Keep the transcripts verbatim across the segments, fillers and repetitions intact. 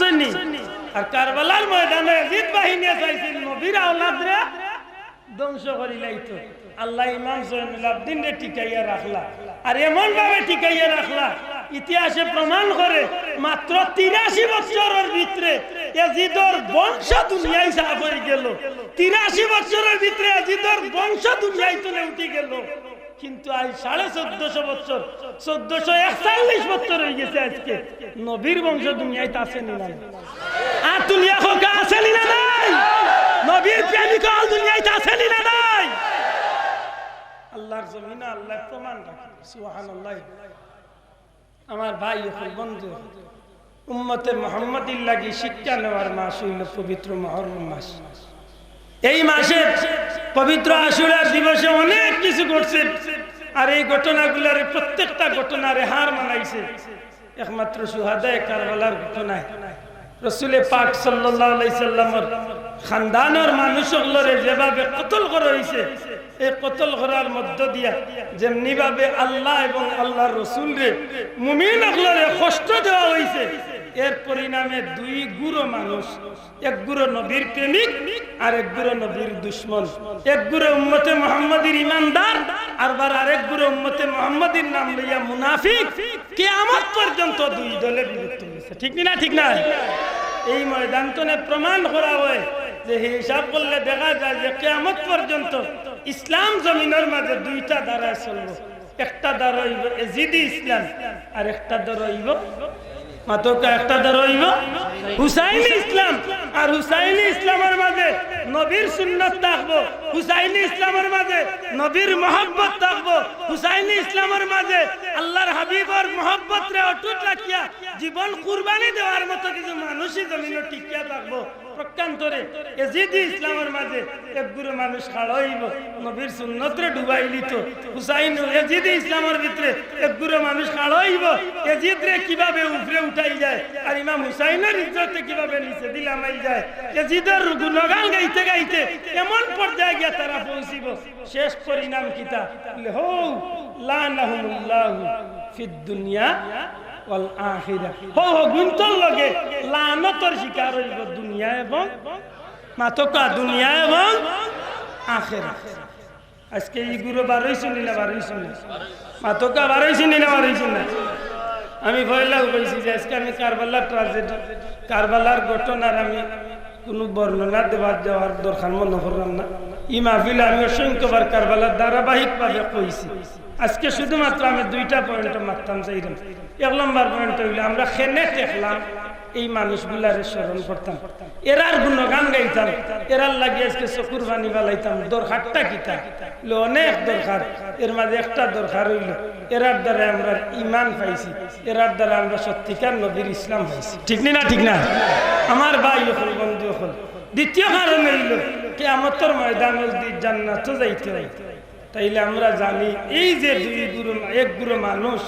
নি? আর কারবালার ময়দানো এজিদ বাহিনীয়ে চাইছিল নবীর আওলাদরে ধ্বংস করিলাইতো। আল্লায় ইমাম জয়নুল আবদিনরে টিকাইয়া রাখলা। আর এমন ভাবে টিকাইয়া রাখলা, ইতিহাসে প্রমাণ করে, মাত্র তিরাশি বছরর ভিতরে এজিদর বংশ দুনিয়াত সাফ অইগেলো। তিরাশি বছরর ভিতরে এজিদর বংশ দুনিয়াত তনে উঠিগেলো। কিন্তু আইজ সাড়ে চৌদ্দশো বছর, চৌদ্দশো একচল্লিশ বছর অইগেছে আইজকে। নবীর বংশ দুনিয়াত আছে নি না নাই? আত তুলিয়া কউক্কা, আছে নি না নাই? নবীর প্রেমিক অকল দুনিয়াত আছে নি না নাই? আল্লার জমিনো আল্লায় প্রমাণ রাখে। সুবহানাল্লাহ। আমার ভাই অকল, বন্ধু অকল, উম্মতে মুহাম্মদীর লাগি শিক্ষা নেওয়ার মাস অইলো পবিত্র মুহররম মাস। এই মাসে পবিত্র আশুরার দিবসে অনেক কিছু ঘটছে। আর এই ঘটনাগুলারে, প্রত্যেকটা ঘটনারে হার মানাইছে একমাত্র শুহাদায়ে কারবালার ঘটনায়। রসুলে পাক সাল্লাল্লাহু আলাইহি সাল্লামর খানদানর মানুষ অকলরে যেভাবে কতল করা অইছে, এই কতল করার মধ্য দিয়া যেমনি ভাবে আল্লাহ এবং আল্লার রসুলরে, মুমিন অকলরে কষ্ট দেওয়া অইছে, এর পরিণামে দুই গুরু মানুষ, এক গুরু নবীর প্রেমিক আর এক গুরু নবীর দুশমন, এক গুরু উম্মতে মুহাম্মদীর ইমানদার, আরবার আরেক গুরু উম্মতে মুহাম্মদীর নাম লইয়া মুনাফিক। কিয়ামত পর্যন্ত দুই দলে বিভক্ত অইছে। ঠিক নি না? ঠিক না? এই ময়দান তনে প্রমাণ করা অয় যে, হিসাব করলে দেখা যায় যে কিয়ামত পর্যন্ত ইসলাম জমিনর মাঝে দুইটা ধারায় চলবো। একটা ধারা অইবো এজিদি ইসলাম, আর একটা ধারা অইবো, মাতউক্কা, একটা ধারা অইবো হুসাইনি ইসলাম। আর হুসাইনি ইসলামর মাঝে নবীর সুন্নত থাকবো, হুসাইনি ইসলামর মাঝে নবীর মহব্বত থাকবো, হুসাইনি ইসলামর মাঝে আল্লার হাবিবর মহব্বতরে অটুট রাখিয়া জীবন কুরবানি দেওয়ার মতো কিছু মানুষই জমিনো টিকিয়া থাকবো। পক্ষান্তরে এজিদি ইসলামর মাঝে এক গুরু মানুষ খাড়া অইবো, নবীর সুন্নতরে ডুবাইলিতো। হুসাইন, এজিদি ইসলামর ভিতরে এক গুরু মানুষ খাড়া অইবো, এজিদরে কিভাবে উপরে উঠাই যায়, আর ইমাম হুসাইনর ইজ্জতরে কিভাবে নিচেদি লামাই যায়। এজিদর গুণগান গাইতে গাইতে এমন পর্যায়ে গিয়া তারা পৌঁছিবো, শেষ পরিণাম কিতা? বলে, হউ, লানাহুমুল্লাহু ফিদ দুনিয়া ওয়াল আখিরা। হউ, হউ, গুনতর লগে লানতর শিকার অইবো দুনিয়া এবং, মাতউক্কা, দুনিয়া এবং আখিরা। আইজকে ই গুরু বার অইছইন নি না, বার অইছইন না? মাতউক্কা, বার অইছইন নি না, বার অইছইন না? আমি পয়লাউ কইছি যে আইজকে আমি কারবালার ট্র্যাজেডি, কারবালার ঘটনার আমি কুনু বর্ণনা দেওয়ার যাওয়ার দরকার মনো করলাম না। ই মাহফিলো আমি অসংখ্যবার কারবালার ধারাবাহিকভাবে কইছি। আইজকে শুধুমাত্র আমি দুইটা পয়েন্ট মাততাম চাইরাম। এক নম্বর পয়েন্ট অইলো, আমরা কেনে ঠেকলাম, এই মানুষগুলারে স্মরণ করতাম, এরার গুণগান গাইতাম, এরার লাগি আইজকে চকুর পানি ফালাইতাম। দরকারটা কিতা? বলে, অনেক দরকার। এর মাঝে একটা দরকার অইলো, এরার দ্বারা আমরা ইমান পাইছি, এরার দ্বারা আমরা সত্যিকার নবীর ইসলাম পাইছি। ঠিক নি না? ঠিক না? আমার ভাই অকল, বন্ধু অকল, দ্বিতীয় কারণ অইলো, কিয়ামতর ময়দানো যদি জান্নাতো যাইতে অয়, তাইলে আমরা জানি এই যে দুই গুরু, এক গুরু মানুষ,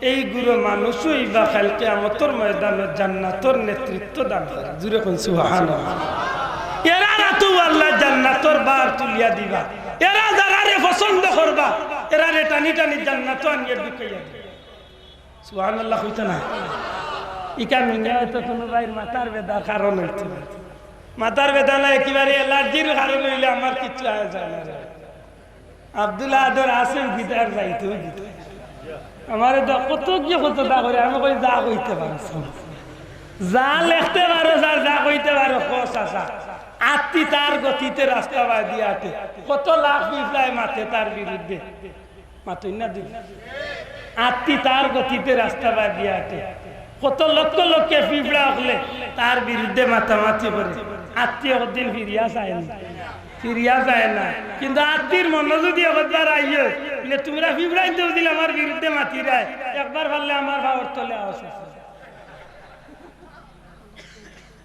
এই গুরু মানুষউ ইবা কাইল কিয়ামতর ময়দানো জান্নাতর নেতৃত্ব দান করে। জুরে কইন সুবহানাল্লাহ। এরার আতো আল্লায় জান্নাতর বার তুলিয়া দিবা। এরা যারারে পছন্দ করবা, এরারে টানি টানি জান্নাতো আনিয়া ঢুকাইয়া দিবা। সুবহানাল্লাহ কইতা না? ইখান হুনিয়া অয়তো কুনু ভাইর মাথার বেদার কারণ অইতো পারে। মাথার বেদা না, একেবারে অ্যালার্জির কারণ অইলে আমার কিচ্ছু আয় যায় না রে। আব্দুল আদর আছে গিটার যাইতো গিটার। আমারে তো কত কি কত দা করে, আমি কই, "যা কইতে পারো, যা লেখতে পারো, যা, যা কইতে পারো, কও চাচা।" আত্তি তার গতিতে রাস্তা বায় দিয়া আটে। কত লাখ পিঁপড়ায় মাতে তার বিরুদ্ধে। মাতইন না দি। আত্তি তার গতিতে রাস্তা বায় দিয়া আটে। কত লক্ষ লক্ষ পিঁপড়া অকলে তার বিরুদ্ধে মাতামাতি করে। আত্তি একদিন ফিরিয়া চায় না। ফিরিয়া যায় না। কিন্তু আত্তির মনো যদি একবার আইয়ে, বলে, "তুমরা পিঁপড়াইন্তে বুঝিল আমার বিরুদ্ধে মাতিরায়, একবার পারলে আমার পাওর তলে আও চাচা।"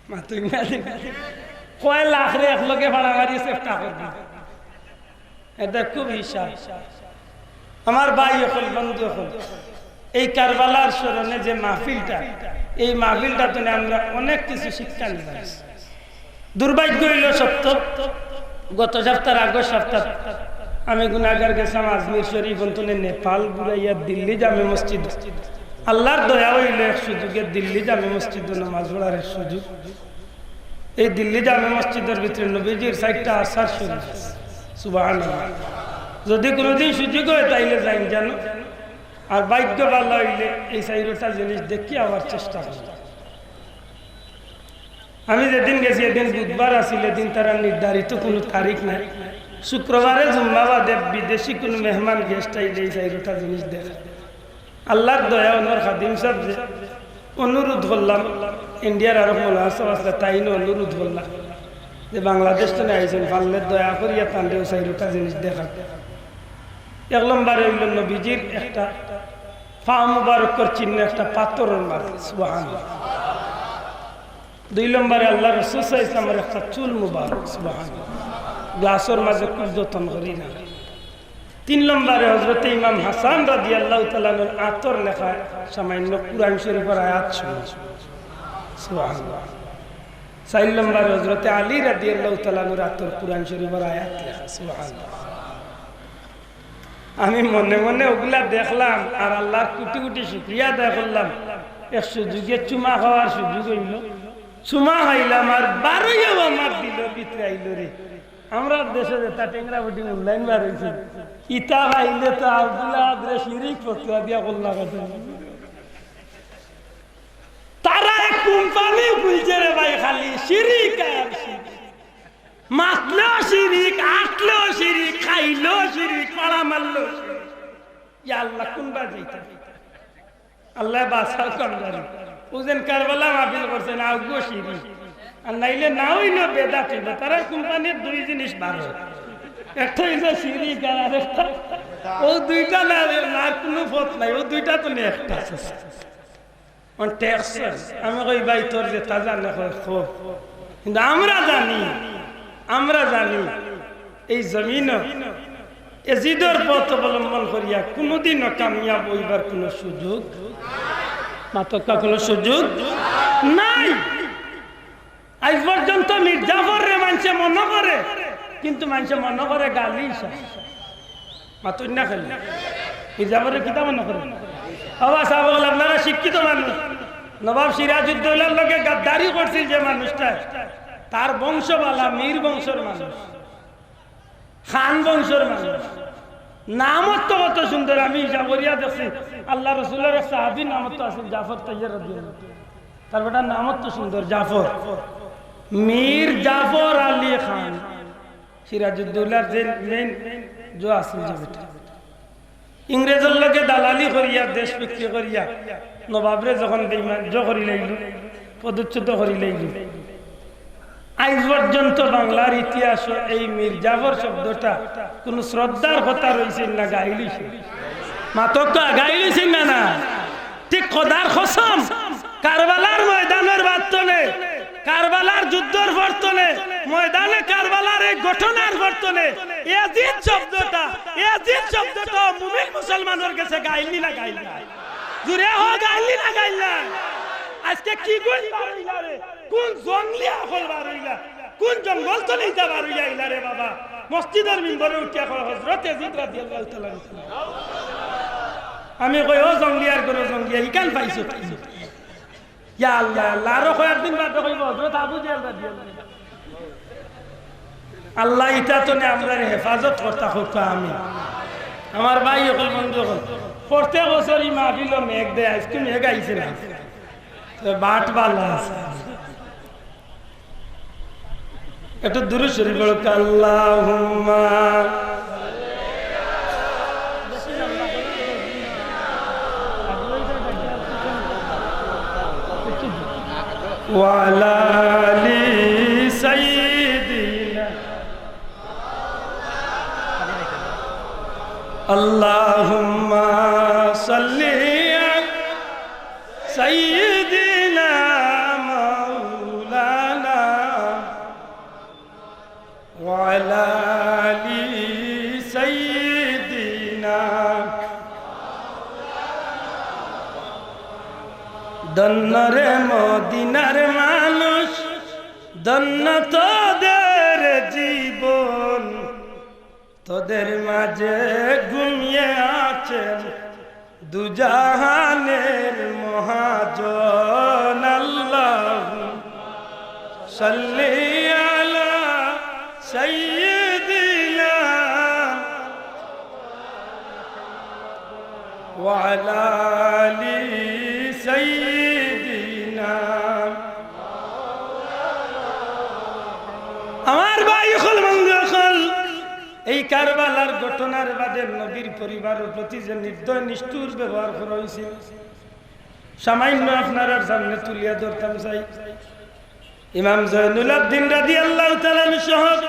মাতইন না দি। কয় লাখরে একলগে ফাড়া মারি চেষ্টা করবি। এটা খুব হিসাব। আমার ভাই অকল, বন্ধু অকল, এই কারবালার স্মরণে যে মাহফিলটা, এই মাহফিলটা তনে আমরা অনেক কিছু শিক্ষা নিলাম। দুর্ভাগ্য অইলো সত্য, গত সপ্তাহ, আগর সপ্তাহ আমি গুনাগার গেছিলাম আজমির শরীফ, অন তনে নেপাল ঘুরাইয়া দিল্লি জামে মসজিদ। আল্লার দয়া অইলো এক সুযোগে দিল্লি জামে মসজিদো নামাজ পড়ার এক সুযোগ। এই দিল্লি জামে মসজিদর ভিতরে নবীজির চাইরটা আছার শরীফ আছে। সুবহানাল্লাহ। যদি কুনুদিন সুযোগ অয় তাইলে যাইন জানো, আর ভাগ্য ভালা অইলে এই চাইরোটা জিনিস দেখি আবার চেষ্টা করইন। আমি যেদিন গেছি, এদিন বুধবার আছিল, এদিন তারার নির্ধারিত কুনু তারিখ নাই। শুক্রবারে জুম্মা বাদে বিদেশি কুনু মেহমান guest আইলে এই চাইরোটা জিনিস দেখা। আল্লার দয়া, অনর খাদিম সাব যে অনুরোধ করলাম, ইন্ডিয়ার আরক মৌলানা সাব আছলা, তাইনও অনুরোধ করলাম যে বাংলাদেশ তনে আইছইন, পারলে দয়া করিয়া তানরে অউ চাইরোটা জিনিস দেখা। এক নম্বরে অইলো নবীজির একটা পাও মুবারকর চিহ্ন একটা পাথরর মাঝে, সুবহানাল্লাহ। দুই নম্বরে আল্লার রাসূল সাল্লাল্লাহু আলাইহি ওয়াসাল্লামর একটা চুল মুবারক, সুবহানাল্লাহ, গ্লাসর মাঝে খুব যতন করি না। তিন নম্বরে হযরতে ইমাম হাসান রাদিয়াল্লাহু তাআলা আনহুর আতর লেখা সামান্য কুরআন শরীফর আয়াত শুনো, সুবহানাল্লাহ। চাইর নম্বরে হযরতে আলী রাদিয়াল্লাহু তাআলা আনহুর আতর কুরআন শরীফর আয়াত লেখা, সুবহানাল্লাহ। আমি মনে মনে অগুলা দেখলাম আর আল্লার কুটি কুটি শুকরিয়া আদায় করলাম। এক সুযোগে চুমা খাওয়ার সুযোগ অইলো, চুমা খাইলাম আর বারইয়াউ আমার দিলর ভিতরে আইলো রে। আমরার দেশো যেতা টেংরা বেটি online বার অইছে, ইতা খাইলে তো আব্দুল আহাদরে শিরিক ফতোয়া দিয়া করলা কথা। তারা এক কোম্পানি খুলছে রে ভাই, খালি শিরিক আর শিরিক। মাতলেও শিরিক, আটলেও শিরিক, খাইলেও শিরিক, পাড়া মারলেও শিরিক। ইয়া আল্লাহ, কুনবায় যাইতাম? আল্লায় বাচাউক আমরারে। অউ যেন কারবালা মাহফিল করছে না, অগুও শিরিক। আর নাইলে না অইলেও বেদাত অইবো। তারার কোম্পানির দুই জিনিস বার অয়, একটা অইলো শিরিক আর আরেকটা, অউ দুইটা না, আর কুনু পথ নাই, অউ দুইটা তো নি একটা আছে। অন টেকছে। আমি কই, "ভাই, তোর যেতা জানে কয়, কও।" কিন্তু আমরা জানি, আমরা জানি, এই জমিনো এজিদর পথ অবলম্বন করিয়া কুনুদিনও কামিয়াব অইবার কুনু সুযোগ, মাতক্কা, কুনু সুযোগ নাই। আইজ পর্যন্ত মীর জাফররে মানষে মনো করে, কিন্তু মানষে মনো করে গালি হিসাবে। মাতইন না কেনে? মীর জাফররে কিতা মনো করে? বাবা সাব অকল, আপনারা শিক্ষিত মানুষ। নবাব সিরাজউদ্দৌলার লগে গাদ্দারি করছিল যে মানুষটা, তার বংশ বালা, মীর বংশর মানুষ। খান বংশর মানুষ। নামও তো কত সুন্দর, আমি হিসাব করিয়া দেখছি, আল্লার রসুলর এক সাহাবীর নামও তো আছিল জাফর তাইয়ার রাদিয়াল্লাহু। তার বেটার নামও তো সুন্দর, জাফর। মীর জাফর আলী খান, সিরাজউদ্দৌলার যে মেইন জো আছিল যে বেটা। ইংরেজর লগে দালালি করিয়া, দেশ বিক্রি করিয়া, নবাবরে যখন বেইমান জো করিলাইলো, পদচ্যুত করিলাইলো, আইজ পর্যন্ত বাংলার ইতিহাসো এই মীর জাফর শব্দটা কুনু শ্রদ্ধার কথা রইছে না, গাইল অইছে? মাতক্কা, গাইল অইছে না, না? ঠিক খোদার কসম, কারবালার ময়দানর বাদ তনে, কারবালার যুদ্ধর পর তনে, ময়দানে কারবালার এই ঘটনার পর তনে, এজিদ শব্দটা, এজিদ শব্দটা মুমিন মুসলমানর গেছে গাইল নি না গাইল না? জুরে কও, গাইল নি না গাইল না? আজকে কি কইল বার অইলা রে? কুন জঙ্গলি অকল বার অইলা? কুন জঙ্গল তনে ইতা বার অইয়া আইলা রে বাবা? মসজিদর মিম্বরে উঠিয়া কয়, "হযরত এজিদ রাদিয়াল্লাহু তাআলা আনহু।" আমি কই, "ও জঙ্গলিয়ার ঘরর জঙ্গলিয়া, ইখান পাইছো কি?" ইয়া আল্লাহ, আল্লাহ, আরো কয়েকদিন বাদে কইবো, "হযরত আবু জেহেল রাদিয়াল্লাহু।" আল্লাহ ইতা তনে আমরারে হেফাজত করতা কউক্কা, আমিন। আমার ভাই অকল, বন্ধু অকল, প্রত্যেক বছর ই মাহফিলো মেঘ দেয়, আইজকে মেঘ আইছে না। তো বাট বালা আছে। একটু দুরূদ শরীফ পড়ো, আল্লাহুম্মা। ওয়া আলা আলি সাইয়্যিদিনা। আল্লাহুম্মা সাল্লি আলা সাইয়্যিদিনা মাওলানা ওয়া আলা আলি সাইয়্যিদিনা। ধন্য রে মদিনার মানুষ, ধন্য তোদের জীবন, তোদের মাঝে ঘুমিয়ে আছেন দুজাহানের মহাজন আল্লাহ সাল্লি আলা সাইয়্যিদিনা ওয়া আলা আলি সাইয়্যিদিনা। আমার ভাই অকল, বন্ধু অকল, এই কারবালার ঘটনার বাদে নবীর পরিবারর প্রতি যে নির্দয় নিষ্ঠুর ব্যবহার করা অইছিল, সামান্য আপনারার সামনে তুলিয়া ধরতাম চাই। ইমাম জয়নুল আবদিন রাদিয়াল্লাহু তাআলা আনহু সহ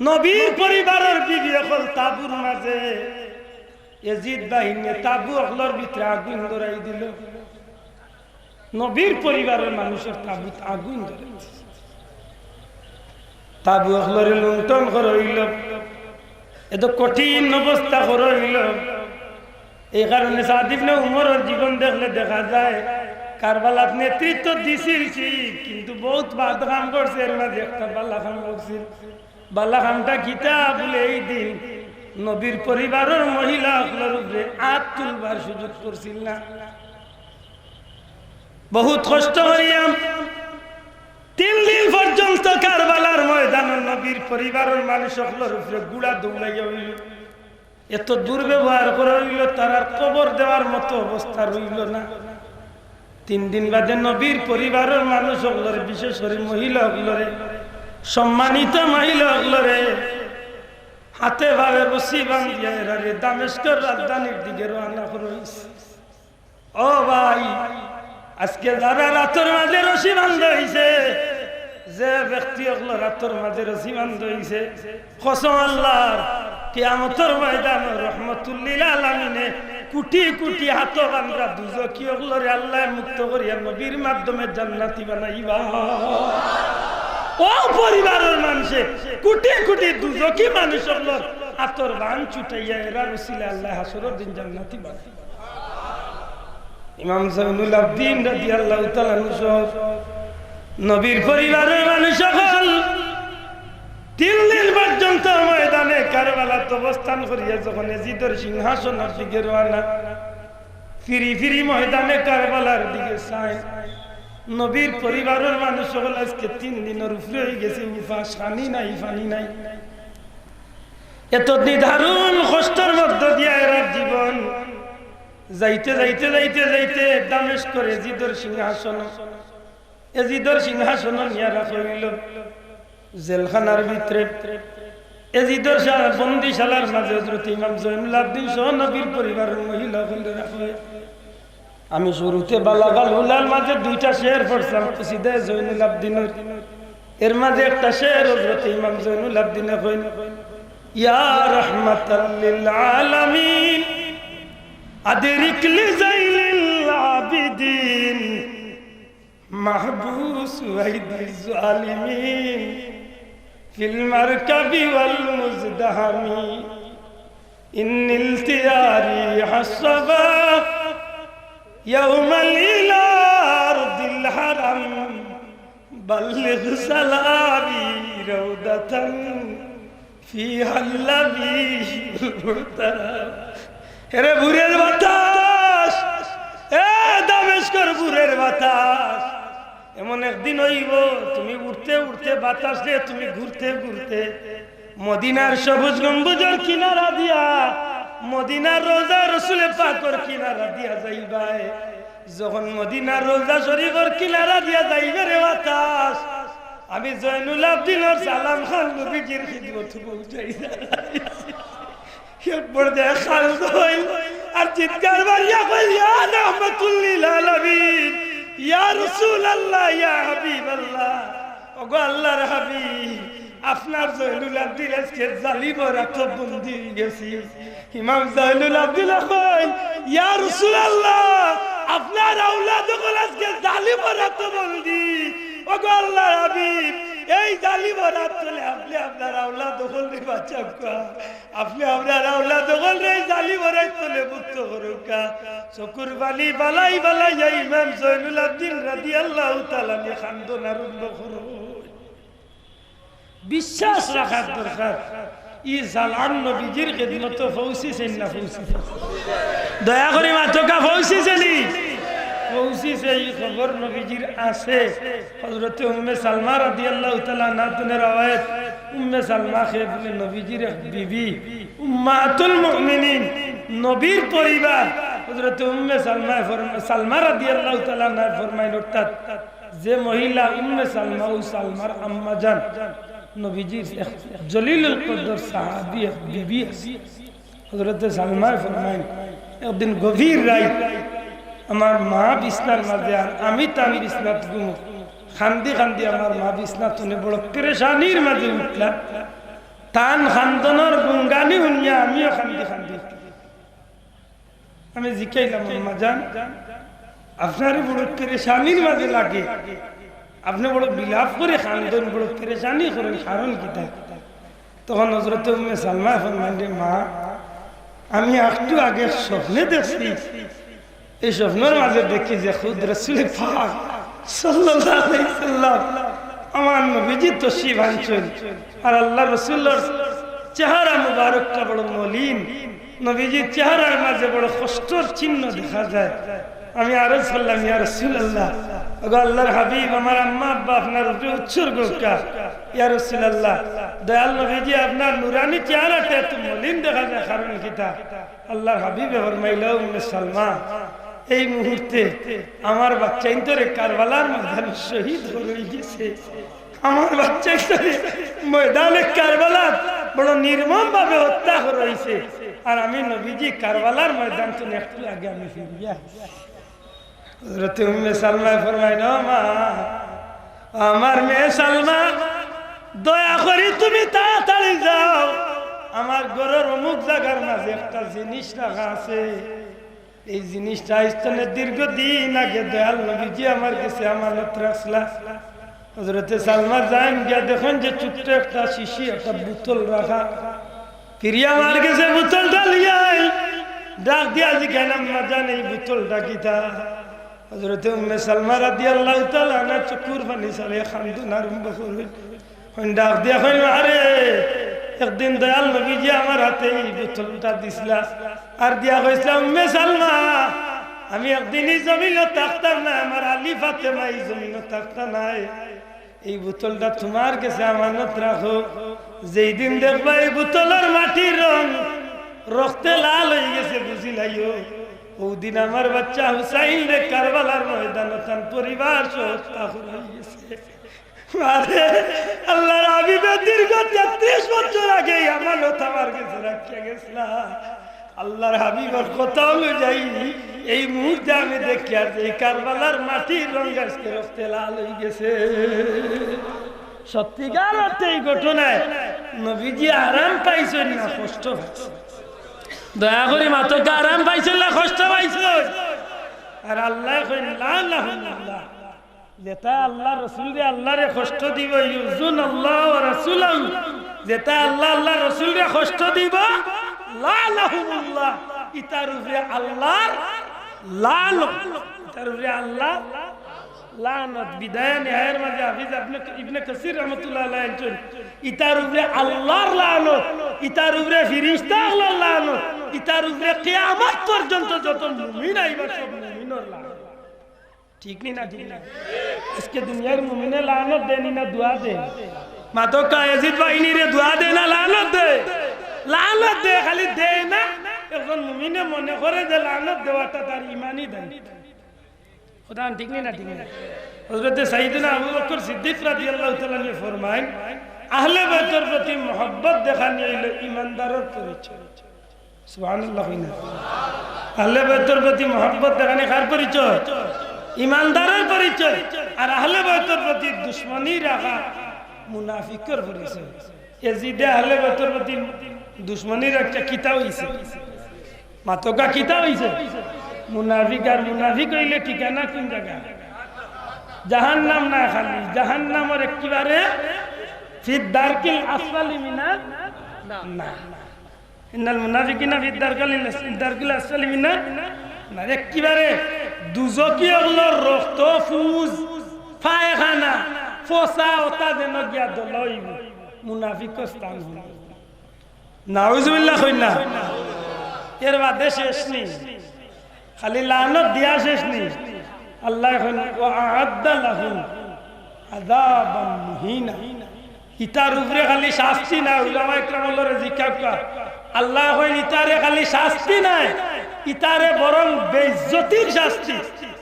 নবীর পরিবারর বিবি অকল তাবুর মাঝে, এজিদ বাহিনীয়ে তাবু অকলর ভিতরে আগুন ধরাই দিল। নবীর পরিবারর মানুষর তাবুত আগুন ধরাই দিছে। তাবু অকলরে লুণ্ঠন করা অইল, এত কঠিন অবস্থা করা অইল। এই কারণে সাদ ইবনে উমরর জীবন দেখলে দেখা যায়, কারবালাত নেতৃত্ব দিছিল ঠিক, কিন্তু বহুত বাদ কাম করছে, এর মাঝে একটা বালা কাম করছিল। বালা কামটা কিতা বুলে, এই দিন নবীর পরিবারর মহিলা অকলর উপরে আত তুলবার সুযোগ করছিল না। বহুত কষ্ট করিয়া তিন দিন পর্যন্ত কারবালার ময়দানো নবীর পরিবারর মানুষ অকলর উপরে গুড়া দৌড়াইয়া অইল। এত দুর্ব্যবহার করা অইল, তারার কবর দেওয়ার মতো অবস্থা রইল না। তিন দিন বাদে নবীর পরিবারর মানুষ অকলরে, বিশেষ করি মহিলা অকলরে, সম্মানিত মহিলা অকলরে হাতে পায়ে রশি বান্ধিয়া এরারে দামেস্কর রাজধানীর দিকে রওয়ানা করা অইছে। ও ভাই, আজকে যারার আতর মাঝে রশি বান্ধা অইছে, যে ব্যক্তি অকলর আতর মাঝে রশি বান্ধা অইছে, কসম আল্লাহর, কিয়ামতর ময়দানো রহমতুল্লিল আলামিনে কুটি কুটি আতো বান্ধা দুজখি অকলরে আল্লায় মুক্ত করিয়া নবীর মাধ্যমে জান্নাতি বানাইবা। ও পরিবারর মানষে কুটি কুটি দুজখি মানুষ অকলর আতর বান ছুটাইয়া এরার উসিলায় আল্লায় হাশরর দিন জান্নাতি বানাইবা। ইমাম জয়নুল আবদিন রাদিয়াল্লাহু তাআলা আনহু সহ নবীর পরিবারর মানুষ অকল তিন দিন পর্যন্ত ময়দানে কারবালাত অবস্থান করিয়া যখন এজিদর সিংহাসনর দিকে রওয়ানা, ফিরি ফিরি ময়দানে কারবালার দিকে চায়। নবীর পরিবারর মানুষ অকল আজকে তিন দিনর উপরে অইগেছে, উপাস, খানি নাই, পানি নাই। এত নিদারুণ কষ্টর মধ্য দিয়া এরার জীবন। যাইতে যাইতে যাইতে যাইতে দামেস্কর এজিদর সিংহাসন, এজিদর সিংহাসন নিয়া রাখা অইল জেলখানার ভিতরে। এজিদর শা-, বন্দিশালার মাঝে হযরত ইমাম জয়নুল আবদিন সহ নবীর পরিবারর মহিলা অকলরে রাখা অইল। আমি শুরুতে বালাগাল উলার মাঝে দুইটা শের পড়ছিলাম, কসিদায়ে জয়নুল আবদিনর। এর মাঝে একটা শের হযরত ইমাম জয়নুল আবদিনে কইন, "ইয়া রাহমাতাল লিল আলামিন, আদরিক লি জাইনিল আবিদিন, মাহবুস আইদিজ জালিমিন, ফিল মারকাবি ওয়াল মুজদাহামি।" إن التياري حصبا يوما إلى أرض الحرم، بلغ سلامي روضة فيها النبي المحترم. এরে ভোরের বাতাস, এ দামেস্কর ভোরের বাতাস, এমন একদিন অইবো, তুমি উড়তে উড়তে বাতাসরে, তুমি ঘুরতে ঘুরতে মদিনার সবুজ গম্বুজর কিনারা দিয়া, মদিনার রওজা রসুলে পাকর কিনারা দিয়া যাইবায়। যখন মদিনার রওজা শরীফর কিনারা দিয়া যাইবে রে বাতাস, আমি জয়নুল আবদিনর সালাম খান নবীজির খিদমত পৌঁছাই যায়। এক পর্যায়ে খাল ধইল আর চিৎকার মারিয়া কইল, "ইয়া রাহমাতুল লিল আলামিন, ইয়া রাসূলুল্লাহ, ইয়া হাবিবাল্লাহ, ওগো আল্লাহর হাবিব, আপনার জয়নুল আবদিন আজকে জালিমর আতো বন্দী অইগেছে।" ইমাম জয়নুল আবদিন কইল, "ইয়া রাসূলুল্লাহ, আপনার আওলাদ অকল আজকে জালিমর আতো বন্দী। ওগো আল্লাহর হাবিব, এই জালিমর আত তলে আপনে আপনার আওলাদ অকলরে বাঁচাউক্কা।" আপনে আমরার আওলাদ অকলরে এই জালিমর আত তলে মুক্ত করউক্কা। চকুর পানি ফালাই ফালাইয়া ইমাম জয়নুল আবদিন রাদিয়াল্লাহু তাআলা আনহু কান্দন আরম্ভ করইন। বিশ্বাস রাখার দরকার। ই সালাম নবীজির খেদমতো পৌঁছিছে না পৌঁছিছে? দয়া করি মাতকা, পৌঁছিছে নি? পৌঁছিছে, ই খবর নবীজির আছে। হযরতে উম্মে সালমা রাদিয়াল্লাহু তাআলা আনহা থনে রওয়ায়েত, উম্মে সালমা কে বলে নবীজির এক বিবি, উম্মাতুল মুমিনিন, নবীর পরিবার। হযরতে উম্মে সালমা ফরমা-, সালমা রাদিয়াল্লাহু তাআলা আনহা ফরমাইন, অর্থাৎ যে মহিলা উম্মে সালমা, ও সালমার আম্মা জান, নবীজির এক জলিলুল কদর সাহাবী এক বিবি আছে। হযরতে সালমায় ফরমাইন, একদিন গভীর রাইত আমার মা বিছনার মাঝে আর আমি তান বিছনাত ঘুমো। কান্দি কান্দি আমার মা বিছনা থনে বড় পেরেশানির মাঝে উঠলা। তান কান্দনর গুনগানি হুনিয়া আমিও কান্দি কান্দি উঠলাম। আমি জিকাইলাম, "আম্মা জান, আপনারে বড় পেরেশানির মাঝে লাগে, আপনে বড় বিলাপ করি কান্দইন, বড় পেরেশানি করইন, কারণ কিতা?" তখন হযরতে উম্মে সালমায় ফরমাইন, "রে মা, আমি একটু আগে স্বপ্নে দেখছি, এই স্বপ্নর মাঝে দেখি যে খুদ রাসূলে পাক সাল্লাল্লাহু আলাইহি ওয়াসাল্লাম আমার নবীজি তশরিফ আনছইন, আর আল্লাহর রাসূলর চেহারা মুবারকটা বড় মলিন, নবীজির চেহারার মাঝে বড় কষ্টর চিহ্ন দেখা যায়।" আমি আরজ করলাম, "ইয়া রাসূলুল্লাহ, ওগো আল্লাহর হাবিব, আমার আম্মা আব্বা আপনার উপরে উৎসর্গ করা। ইয়া রাসূলুল্লাহ, দয়াল নবীজি আপনার নুরানি চেহারাটা এত মলিন দেখা যায়, কারণ কিতা?" আল্লাহর হাবিবে ফরমাইলা, "উম্মে সালমা, এই মুহূর্তে আমার বাচ্চাইন্তরে কারবালার ময়দানে শহীদ করা অইগেছে। আমার বাচ্চাইন্তরে ময়দানে কারবালাত বড় নির্মমভাবে হত্যা করা অইছে। আর আমি নবীজি কারবালার ময়দান থনে একটু আগে আমি ফিরিয়া আইছি।" হযরতে উম্মে সালমায় ফরমাইন, "ও মা, আমার মেয়ে সালমা, দয়া করি তুমি তাড়াতাড়ি যাও, আমার ঘরর অমুক জাগার মাঝে একটা জিনিস রাখা আছে। এই জিনিসটা আইজ থনে দীর্ঘদিন আগে দয়াল নবীজি আমার গেছে আমানত রাখছিলা।" হযরতে সালমা যাইন গিয়া দেখইন যে ছোট্ট একটা শিশি, একটা বোতল রাখা। ফিরিয়া আমার গেছে বোতলটা লইয়া আইন, ডাক দিয়া জিকাইন, "আম্মা জান, এই বোতলটা কিতা?" হযরতে উম্মে সালমা রাদিয়াল্লাহু তাআলা আনহা চকুর পানি ছাড়িয়া কান্দন আরম্ভ করইন। কইন ডাক দিয়া কইন, "আরে, একদিন দয়াল নবীজি আমার হাতে এই বোতলটা দিছলা, আর দিয়া কইছলা, 'উম্মে সালমা, আমি একদিন ই জমিনো থাকতাম নায়, আমার আলী ফাতেমা ই জমিনো থাকতা নায়। এই বোতলটা তুমার গেছে আমানত রাখো। যেই দিন দেখবা এই বোতলর মাটির রং রক্তে লাল অইগেছে, বুঝিলাইও, অউ দিন আমার বাচ্চা হুসাইনরে কারবালার ময়দানো তান পরিবার সহ হত্যা করা অইগেছে।'" আরে, আল্লাহর হাবিবে দীর্ঘ তেত্রিশ বছর আগে এই আমানত আমার গেছে রাখিয়া গেছলা। আল্লাহর হাবিবর কথা অনুযায়ী এই মুহূর্তে আমি দেখিয়ার যে এই কারবালার মাটির রং আজকে রক্তে লাল অইগেছে। সত্যিকার অর্থে এই ঘটনায় নবীজি আরাম পাইছইন না কষ্ট পাইছইন? দয়া করি মাতকা, আরাম পাইছইন না কষ্ট পাইছইন? আর আল্লায় কইন, "লাআনাহুমুল্লাহ।" যেটা আল্লাহর রসুলরে আল্লাহরে কষ্ট দিবো, ইউযুনাল্লাহ ওয়া রাসূলাহু, যেটা আল্লাহ আল্লাহর রসুলরে কষ্ট দিবো, লাআনাহুমুল্লাহ, ইতার উপরে আল্লাহর লানত, ইতার উপরে আল্লাহর লানত। বিদায়া নিহায়ার মাঝে হাফিজ ইবনে, ইবনে কাসির রহমতুল্লাহ আলাইহি আনছইন, ইতার উপরে আল্লাহর লানত, ইতার উপরে ফিরিস্তা আল্লাহর লানত, ইতার উপরে কিয়ামত পর্যন্ত যত মুমিন আইবা সব মুমিনর লানত। ঠিক নি না, ঠিক না? আজকে দুনিয়ার মুমিনে লানত দেয় নি না দোয়া দেয়? মাতকা, এজিদ বাহিনীরে দোয়া দেয় না লানত দেয়? লানত দেয়, খালি দেয় না। একজন মুমিনে মনে করে যে লানত দেওয়াটা তার ইমানি দায়িত্ব। কথা ঠিক নি না, ঠিক না? হযরতে সাইয়েদনা আবু বকর সিদ্দিক রাদিয়াল্লাহু তাআলা আনহু ফরমাইন, আহলে বাইতর প্রতি মহব্বত দেখানি অইলো ইমানদারর পরিচয়। সুবহানাল্লাহ কইন না? আহলে বাইতর প্রতি মহব্বত দেখানি কার পরিচয়? ইমানদারর পরিচয়। আর আহলে বাইতর প্রতি দুশমনি রাখা মুনাফিকর পরিচয়। এজিদে আহলে বাইতর প্রতি দুশমনি রাখিয়া কিতা অইছে? মাতকা, কিতা অইছে? মুনাফিক। আর মুনাফিক অইলে ঠিকানা কুন জাগা? জাহান্নাম না খালি, জাহান্নামর একেবারে ফিদ দারকিল আসফালি মিনান নার। ইন্নাল মুনাফিকিনা ফিদ দারকিল, দারকিল আসফালি মিনান নার। একেবারে দুজখি অকলর রক্ত, ফুজ, পায়খানা, ফসা অতা যেন গিয়া দলা অইবো, মুনাফিকর স্থান অইবো। নাউজুবিল্লাহ কইন না। এর বাদে শেষ নি, খালি লানত দিয়া শেষ নি। আল্লায় কইন, "ওয়া আ'আদ্দা লাহুম আযাবাম মুহিনা।" ইতার উপরে খালি শাস্তি নায়, উলামা একরাম অকলরে জিকাউক্কা। আল্লায় কইন, "ইতারে খালি শাস্তি নায়, ইতারে বরং বেইজ্জতির শাস্তি,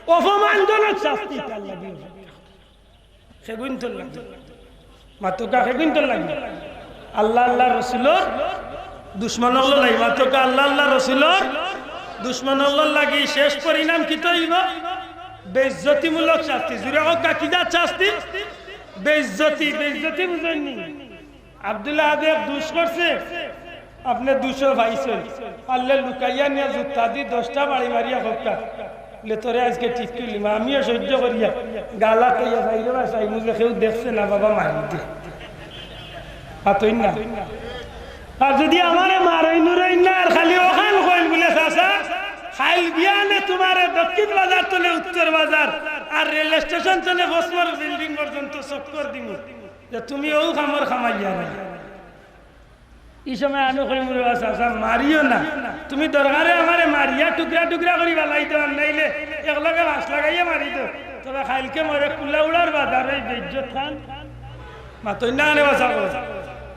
অপমানজনক শাস্তি ইতার লাগি।" কেগুইনতর লাগি। মাতউক্কা, কেগুইনতর লাগি। আল্লাহ, আল্লাহর রসুলর দুশমন অকলর লাগি। মাতউক্কা, আল্লাহ, আল্লাহর রসুলর দুশমন অকলর লাগি। শেষ পরিণাম কিতা অইবো? বেইজ্জতিমূলক শাস্তি। জুরে কউক্কা, কিজাত শাস্তি? বেইজ্জতি। বেইজ্জতি বুঝইন নি? আব্দুল আহাদে এক দুষ করছে, আপনে দুষও পাইছইন, পারলে লুকাইয়া নিয়া জুতা দি দশটা বাড়ি মারিয়া কউক্কা, "লে তোরে আইজকে ঠিক করিলিমু, আমিও সইজ্য করিয়া গালা খাইয়া যাইরে বা চাইমু যে কেউ দেখছে না বাবা, মারি দে।" মাতইন না। আর যুদি আমারে মারইন উরইন না, আর খালি অখান কইন বুলে, "চাচা, কাইল বিয়ানে তুমারে দক্ষিণ বাজার তনে উত্তর বাজার আর রেল স্টেশন তনে ফসমর বিল্ডিং পর্যন্ত চক্কর দিমু।" যে তুমি অউ কামর কামাইয়া না। ই সময় আমি কইমু, "রে বা চাচা, মারিও না, তুমি দরকারে আমারে মারিয়া টুকরা টুকরা করি ফালাই দেও, আর নাইলে একলগে ফাঁস লাগাইয়া মারি দেও, তবে কাইলকে মরে কুলাউড়ার বাজারো ই বেইজ্জত খান।" মাতইন না রে বা চাচা।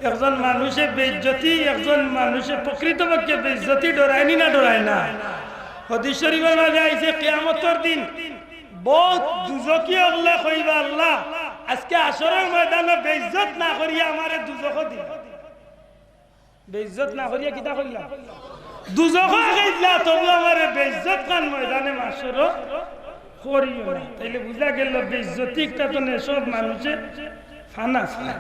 একজন মানুষে বেইজ্জতি, একজন মানুষে প্রকৃতপক্ষে বেইজ্জতি ডরায় নি না ডরায় না? হাদিস শরীফর মাঝে আইছে, কিয়ামতর দিন বউত দুজখি অকলে কইবা, "আল্লাহ, আইজকে হাশরর ময়দানো বেইজ্জত না করিয়া আমারে দুজখো দিলা।" বেইজ্জত না করিয়া কিতা করিলা? দুজখো দিলা, তবু আমারে বেইজ্জত খান ময়দানে মাশরো করিও না। তাইলে বুঝা গেল বেইজ্জতি একটা তো নে, সব মানুষে ফানা ফানা।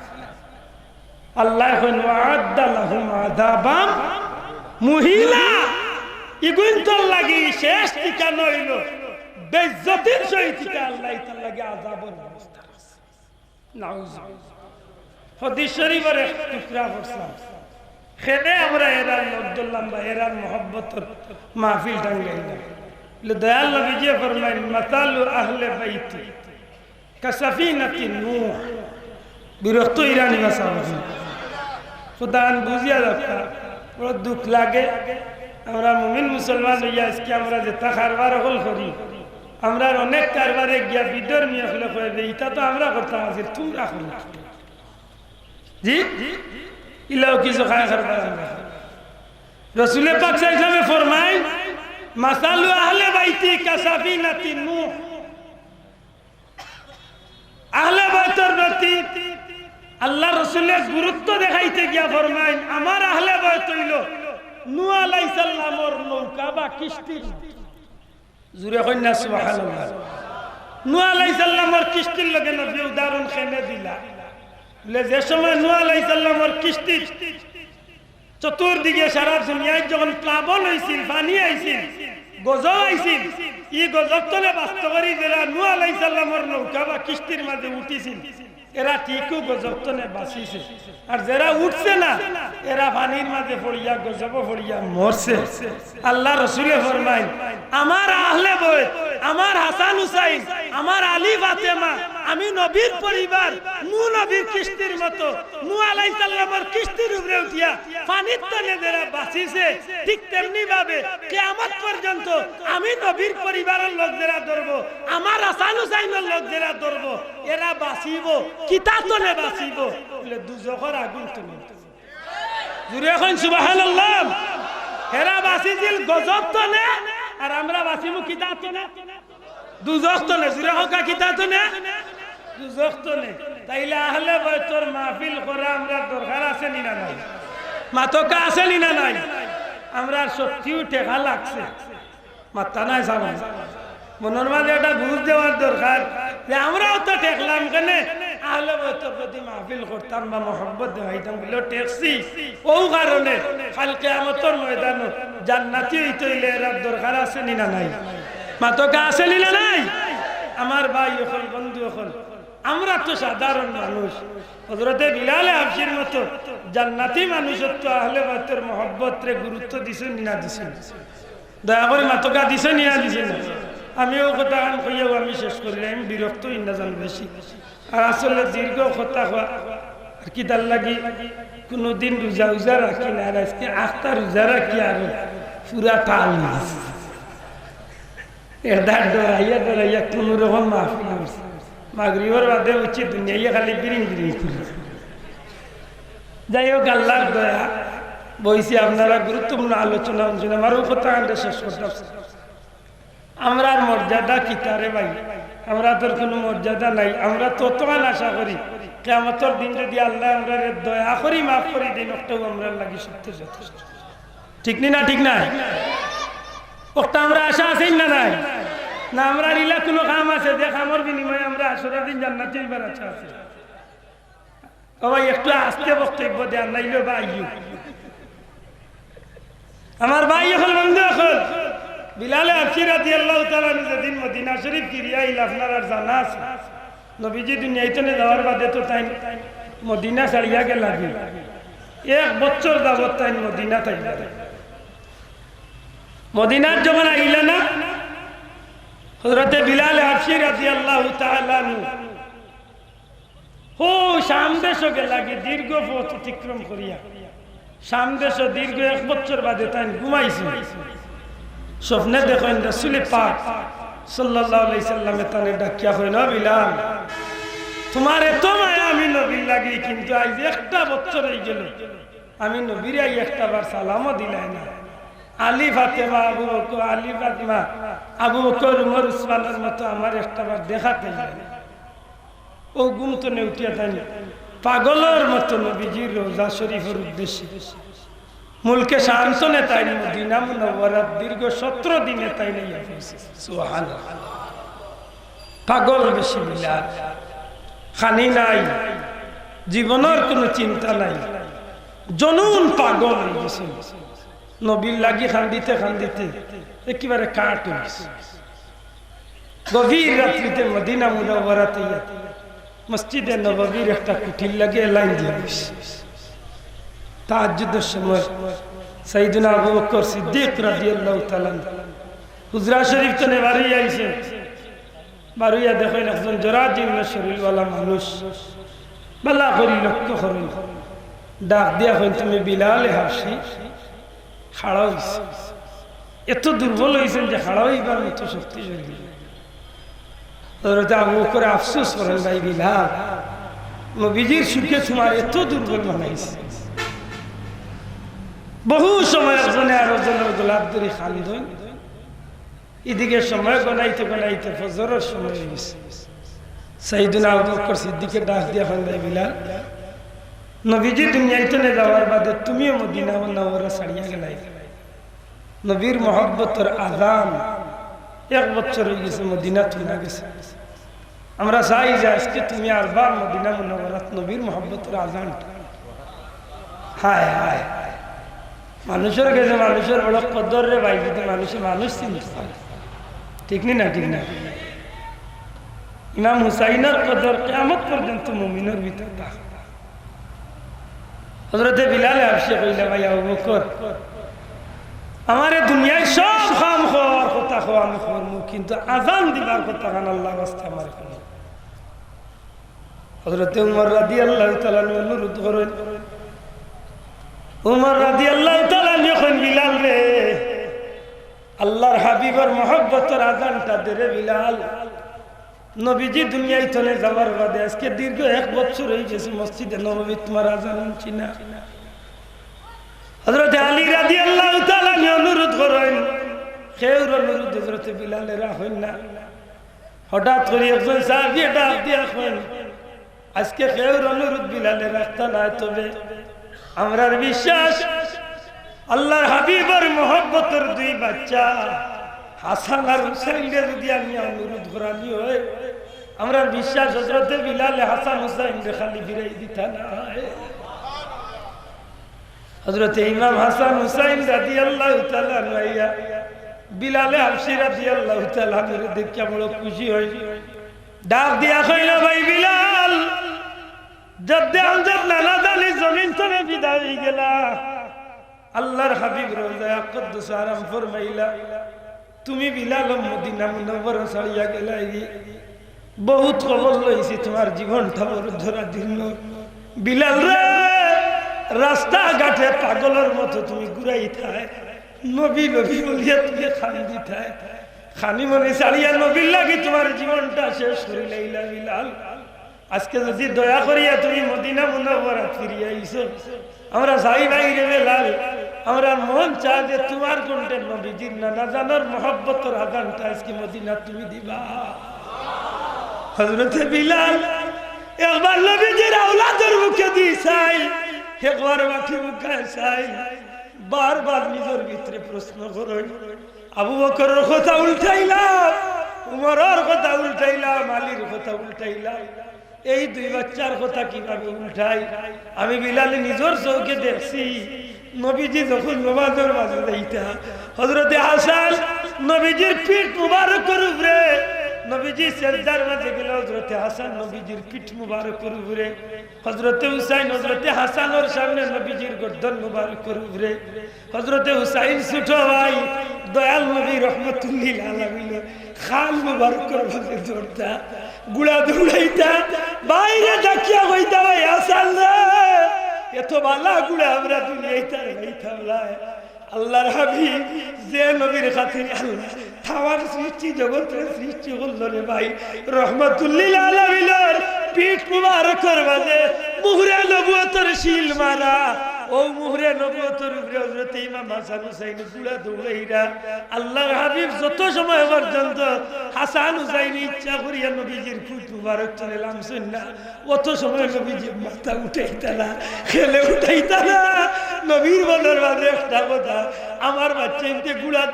আল্লায় কইন, "ওয়া আ'আদ্দা লাহুম আযাবাম মুহিনা।" ইগুইনতর লাগি শেষ ঠিকানা অইলো বেইজ্জতির সহিত ইতা আল্লায় ইতার লাগি আযাবর ব্যবস্থা রাখছে। নাউজুবিল্লাহ। হাদিস শরীফর এক টুকরা পড়ছিলাম। কেনে আমরা এরার লগ ধরলাম বা এরার মহব্বতর মাহফিল টাঙ্গাইলাম? বলে, দয়াল নবীজি ফরমাইন, "মাসালু আহলে বাইতি কাসাফিনাতি নূহ।" বিরক্ত ইরানি ভাষা বুঝি। খুদান বুঝিয়া যাতা, বড় দুখ লাগে। আমরা মুমিন মুসলমান অইয়া আইজকে আমরা যেতা কারবার অকল করি, আমরার অনেক কারবারে গিয়া বিধর্মী অকলে কয় যে, "ইতা তো আমরা করতাম আছিল, তুমরা করো।" জি? ইলাও কিছু খায় কারবার আমরা। রসুলে পাক সাল্লাল্লাহু আলাইহি ওয়াসাল্লামে ফরমাইন, "মাসালু আহলে বাইতি কাসাফিনাতি নূহ।" আহলে বাইতর প্রতি আল্লাহর রসুলে গুরুত্ব দেখাইতে গিয়া ফরমাইন, "আমার আহলে বাইত অইলো নূহ আলাইহিস সালামর নৌকা বা কিস্তির।" জুরে কইন না সুবহানাল্লাহ। নূহ আলাইহিস সালামর কিস্তির লগে নবীয়ে উদাহরণ কেনে দিলা? বলে, যে সময় নূহ আলাইহিস সালামর কিস্তির চতুর্দিকে সারা দুনিয়াত যখন প্লাবন অইছিল, পানি আইছিল, গজব আইছিল, ই গজব তনে বাঁচতো করি যেরা নূহ আলাইহিস সালামর নৌকা বা কিস্তির মাঝে উঠিছিল, এরা ঠিকউ গজব তনে বাঁচিছে। আর যেরা উঠছে না, এরা পানির মাঝে পড়িয়া, গজবো পড়িয়া মরছে। আল্লাহর রসুলে ফরমাইন, "আমার আহলে বাইত, আমার হাসান হুসাইন, আমার আলী ফাতেমা, আমি নবীর পরিবার, নূহ নবীর কিস্তির মতো, নূহ আলাইহিস সালামর কিস্তির উপরে উঠিয়া পানির তনে যেরা বাঁচিছে, ঠিক তেমনি ভাবে কিয়ামত পর্যন্ত আমি নবীর পরিবারর লগ যেরা ধরবো, আমার হাসান হুসাইনর লগ যেরা ধরবো, এরা বাঁচিবো।" কিতা তনে বাঁচিবো? বলে, দুজখর আগুন তনে। জুরে কইন সুবহানাল্লাহ। এরা বাঁচিছিল গজব তনে, আর আমরা বাঁচিমু কিতা তনে? দুজখ তনে। জুরে কউক্কা, কিতা তনে? দুজখ তনে। তাইলে আহলে বাইতর মাহফিল করা আমরার দরকার আছে নি না নাই? মাতউক্কা, আছে নি না নাই? আমরার শক্তিও ঠেকা লাগছে। মাত্তা নাই সামনে। মনর মাঝে এটা বুঝ দেওয়ার দরকার যে আমরাও তো ঠেকলাম কেনে, আহলে বাইতর প্রতি মাহফিল করতাম বা মহব্বত দেখাইতাম বুলিও ঠেকছি। অউ কারণে কাইল কিয়ামতর ময়দানো জান্নাতি অইতে অইলে এরার দরকার আছে নি না নাই? মাতউক্কা, আছে নি না নাই? আমার ভাই অকল, বন্ধু অকল, আমরা তো সাধারণ মানুষ। হযরতে বিলালে হাবশির মতো জান্নাতি মানুষর তো আহলে বাইতর মহব্বতরে গুরুত্ব দিছইন নি না দিছইন? দয়া করি মাতউক্কা, দিছইন নি না দিছইন না? আমি অউ কথাখান কইয়াউ আমি শেষ করিলাইমু, আমি বিরক্ত অইন না জানি বেশি। আর আসলে দীর্ঘ কথা কওয়া, কিতার লাগি কুনুদিন রোজা উজা রাখি না, আর আইজকে আখতা রোজা রাখি আর পুরা টাল অই গেছে। এদার ডরাইয়া ডরাইয়া কুনু রকম মাহফিল করছি। মাগরিবর বাদে উঠছি দুনিয়াইয়ে খালি বিরিং বিরিং করি। যাই হোক, আল্লার দয়া, বইছি আপনারা গুরুত্বপূর্ণ আলোচনা হুনছইন। আমার অউ কথা আনতে শেষ করতাম। আমরার মর্যাদা কিতা রে ভাই? আমরার তো কুনু মর্যাদা নাই। আমরা তো অতখান আশা করি, কিয়ামতর দিন যুদি আল্লায় আমরারে দয়া করি মাফ করি দেইন, অকটাউ আমরার লাগি সবচে যথেষ্ট। ঠিক নি না? ঠিক না? অকটা আমরার আশা আছে না নাই? না, আমরার ইলা কুনু কাম আছে যে কামর বিনিময়ে আমরা হাশরর দিন জান্নাতি অইবার আশা আছে? ও ভাই, একটু আস্তে বক্তব্য দেন, নাইলে ভাই। আমার ভাই অকল, বন্ধু অকল, বিলালে হাবশি রাদিয়াল্লাহু তাআলা আনহু যেদিন মদিনা শরীফ ফিরিয়া আইলা, আপনারার জানা আছে, নবীজি দুনিয়া থনে যাওয়ার বাদে তো তাইন মদিনা ছাড়িয়া গেলা গি। এক বছর যাবত তাইন মদিনা থাকলা। মদিনাত যখন আইলা না, হযরতে বিলালে হাবশি রাদিয়াল্লাহু তাআলা আনহু হউ শাম দেশো গেলা গি, দীর্ঘ পথ অতিক্রম করিয়া। শাম দেশো দীর্ঘ এক বছর বাদে তাইন ঘুমাইছইন। স্বপ্নে দেখইন রাসূলে পাক সাল্লাল্লাহু আলাইহি সাল্লামে তানে ডাকিয়া কইন, "ও বিলাল, তুমার এত মায়া আমি নবীর লাগি, কিন্তু আইজ একটা বছর অইগেল, আমি নবীরে আইজ একটাবার সালামও দিলায় না। আলী, ফাতেমা, আবু বকর, আলী, ফাতেমা, আবু বকর, উমর, উসমানর মতো আমার একটাবার দেখা পাইলায় না।" অউ ঘুম থনে উঠিয়া তাইন পাগলর মতো নবীজির রওজা শরীফর উদ্দেশ্যে মুলকে শাম থনে তাইন মদিনা মুনাওয়ারাত দীর্ঘ সতেরো দিনে তাইন আইয়া পৌঁছইন। সুবহানাল্লাহ। পাগল বেশি বিলাল, খানি নাই, জীবনর কুনু চিন্তা নাই, জনুন পাগল অই গেছইন। নবীর লাগি কান্দিতে কান্দিতে একেবারে কাঠ অই গেছইন। গভীর রাত্রিতে মদিনা মুনাওয়ারাত আইয়া মসজিদে নববীর একটা খুঁটির লাগি লাইন দিয়া বইছইন। তাহাজ্জুদর সময় সাইয়েদুনা আবু বকর সিদ্দিক রাদিয়াল্লাহু তাআলা আনহু হুজরা শরীফ থনে বারইয়া আইছইন। বারইয়া দেখইন একজন জরাজীর্ণ শরীরওয়ালা মানুষ, ভালা করি লক্ষ্য করইন, ডাক দিয়া কইন, "তুমি বিলালে হাবশি?" খাড়া অইছে। এত দুর্বল অইছইন যে খাড়া অইবার মতো শক্তি শরীরে নাই। হযরতে আবু বকরে আফসোস করইন, "ভাই বিলাল, নবীজির শোকে তুমারে এত দুর্বল বানাইছে।" বহু সময় একজনে আরকজনর গলাত ধরি কান্দইন। ইদিকে সময় গনাইতে গনাইতে ফজরর সময় অই গেছে। সাইয়েদুনা আবু বকর সিদ্দিকে ডাক দিয়া কইন, "ভাই বিলাল, নবীজি দুনিয়া থনে যাওয়ার বাদে তুমিও মদিনা মুনাওয়ারা ছাড়িয়া গেলায়। নবীর মহব্বতর আজান এক বছর অই গেছে, মদিনা থনে গেছে। আমরা চাই যে আইজকে তুমি আরবার মদিনা মুনাওয়ারাত নবীর মহব্বতর আজান।" হায় হায় হায়। মানুষর গেছে মানুষর বড় কদর রে ভাই, যুদি মানুষে মানুষ চিনতে পারে। ঠিক নি না? ঠিক না? ইমাম হুসাইনর কদর কিয়ামত পর্যন্ত মুমিনর ভিতরে থাকে। হযরতে বিলালে হাবশিয়ে কইলা, "ভাই আবু বকর, আমারে দুনিয়ার সব কাম কওয়ার কথা কও, আমি করমু, কিন্তু আজান দিবার কথা খান আল্লার ওয়াস্তে আমারে কও।" হযরতে উমর রাদিয়াল্লাহু তাআলা আনহু অনুরোধ করইন। উমর রাদিয়াল্লাহু তাআলা আনহু কইন, "বিলাল রে, আল্লার হাবিবর মহব্বতর আজানটা দে রে বিলাল। নবীজি দুনিয়া থনে যাওয়ার বাদে আইজকে দীর্ঘ এক বছর অই গেছে, মসজিদে নববীত তুমার আজান হুনছি না।" হযরতে আলী রাদিয়াল্লাহু তাআলা আনহু অনুরোধ করইন, কেউর অনুরোধ হযরতে বিলালে রাখইন না। হঠাৎ করি একজন সাহাবীয়ে ডাক দিয়া কইন, "আইজকে কেউর অনুরোধ বিলালে রাখতা নায়, তবে আমরার বিশ্বাস আল্লার হাবিবর মহব্বতর দুই বাচ্চা হাসান আর হুসাইনরে যুদি আমি অনুরোধ করানি অয়, আমরার বিশ্বাস হযরতে বিলালে হাসান হুসাইনরে খালি ফিরাই দিতা নায়।" হযরতে ইমাম হাসান হুসাইন রাদিয়াল্লাহু তাআলা আনহু আইয়া বিলালে হাবশি রাদিয়াল্লাহু তাআলা আনহুরে দেখিয়া বড় খুশি অইন। ডাক দিয়া কইলা, "ভাই বিলাল, জদ্দে আমজাদ নানা জানি জমিন থনে বিদায় অই গেলা।" আল্লার হাবিব রওজায়ে আকদ্দসে আরাম ফরমাইলা, তুমি বিলাল মদিনা মুনাওয়ারা ছাড়িয়া গেলায়, বহুত খবর লইছি, তুমার জীবনটা বড় জরাজীর্ণ। বিলাল রে, রাস্তাঘাটে পাগলর মতো তুমি ঘুরাইতায়, নবী নবী বলিয়া তুমি কান্দিতায়, খানি মনি ছাড়িয়া নবীর লাগি তুমার জীবনটা শেষ করিলাইলা বিলাল। আজকে যদি দয়া করিয়া তুমি মদিনা মুনাওয়ারাত ফিরিয়া আইছো, আমরা চাই ভাই রে বেলাল, আমরার মন চায় যে তুমার কণ্ঠে নবীজির নানা জানর মহব্বতর আজানটা আজকে মদিনাত তুমি দিবা। হযরতে বিলাল একবার নবীজির আওলাদর মুখেদি চাইল, একবার মাটি মুখায় চাইল, বারবার নিজর ভিতরে প্রশ্ন করইন, আবু বকরর কথা উল্টাইলাম, উমরর কথা উল্টাইলাম, আলীর কথা উল্টাইলাম, এই দুই বাচ্চার কথা কিভাবে উল্টাই? আমি বিলালে নিজর চউখে দেখছি, নবীজি যখন নমাজর মাঝে যাইতা, হযরতে হাসান নবীজির পিঠ মুবারকর উপরে, নবীজি সেজদার মাঝে গেলে হযরতে হাসান নবীজির পিঠ মুবারকর উপরে, হযরতে হুসাইন হযরতে হাসানর সামনে নবীজির গর্দন মুবারকর উপরে, হযরতে হুসাইন ছোট ভাই, দয়াল নবী রহমতুল্লিল আলামিন, খাল মুবারকর মাঝে ধরতা, ঘুড়া দৌড়াইতা, বাইরে ডাকিয়া কইতা, "ভাই হাসান রে, এত বালা ঘুড়া আমরা দুনিয়াইত আর পাইতাম নায়।" আল্লাহর হাবিব, যে নবীর খাতিরে আল্লাহ তামাম সৃষ্টি জগতরে সৃষ্টি করলো রে ভাই, রহমতুল্লিল আলামিনর পিঠ মুবারকর মাঝে মুহরে নবুয়তর সিল মারা, অউ মুহরে নবুয়তর উপরে হযরতে ইমাম হাসান হুসাইন ঘুড়া দৌড়াইরা। আল্লাহর হাবিব যত সময় পর্যন্ত হাসান হুসাইন ইচ্ছা করিয়া নবীজির পিঠ মুবারক তলে লামছইন না, অত সময় নবীজি মাথা উঠাইতা না, খেলে উঠাইতা না। নবীর মনর মাঝে একটা কথা, আমার বাচ্চাইন্তে ঘুড়া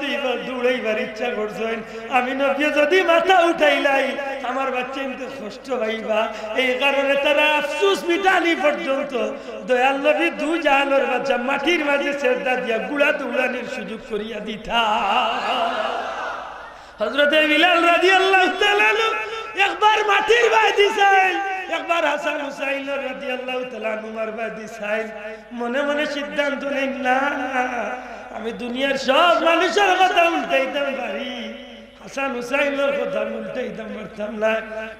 দৌড়াইবার ইচ্ছা করছইন, আমি নবী যদি মাথা উঠাইলাই, আমার বাচ্চাইন্তে কষ্ট পাইবা। এই কারণে তারা আফসোস মিটানি পর্যন্ত দয়াল নবী দু জাহানর বাদশা মাটির মাঝে সেজদা দিয়া ঘুড়া দৌড়ানির সুযোগ করিয়া দিতা। হযরতে বিলাল রাদিয়াল্লাহু তাআলা আনহু একবার মাটির বায়দি চাইল, একবার হাসান হুসাইন রাদিয়াল্লাহু তাআলা আনহুমার বায়দি চাইল। মনে মনে সিদ্ধান্ত নেইন, "না, আমি দুনিয়ার সব মানুষর কথা উল্টাইতাম পারি, হাসান হুসাইনর কথা আমি উল্টাইতাম পারতাম না।"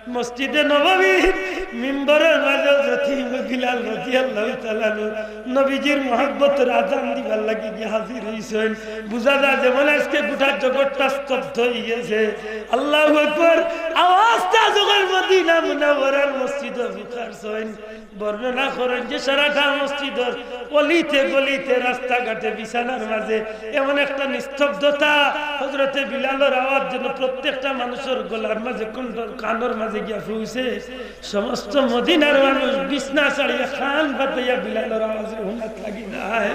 মসজিদে নববীর মিম্বরর মাঝে হযরতে বিলাল রাদিয়াল্লাহু তাআলা আনহু নবীজির মহব্বতর আজান দিবার লাগি গিয়া হাজির অইছইন। বুঝা যায় যেমন আজকে গোটা জগৎটা স্তব্ধ অইগেছে। আল্লাহু আকবার। আওয়াজটা যখন মদিনা মুনাওয়ারার মসজিদো পৌঁছছইন, বর্ণনা করইন যে সারাটা মসজিদর অলিতে গলিতে রাস্তাঘাটে বিছানার মাঝে এমন একটা নিস্তব্ধতা, হযরতে বিলালর আওয়াজ যেন প্রত্যেকটা মানুষর গলার মাঝে, কণ্ঠর, কানর মাঝে গিয়া পৌঁছে। সমস্ত মদিনার মানুষ বিছনা ছাড়িয়া কান পাতাইয়া বিলালর আওয়াজরে হুনাত লাগি যায়।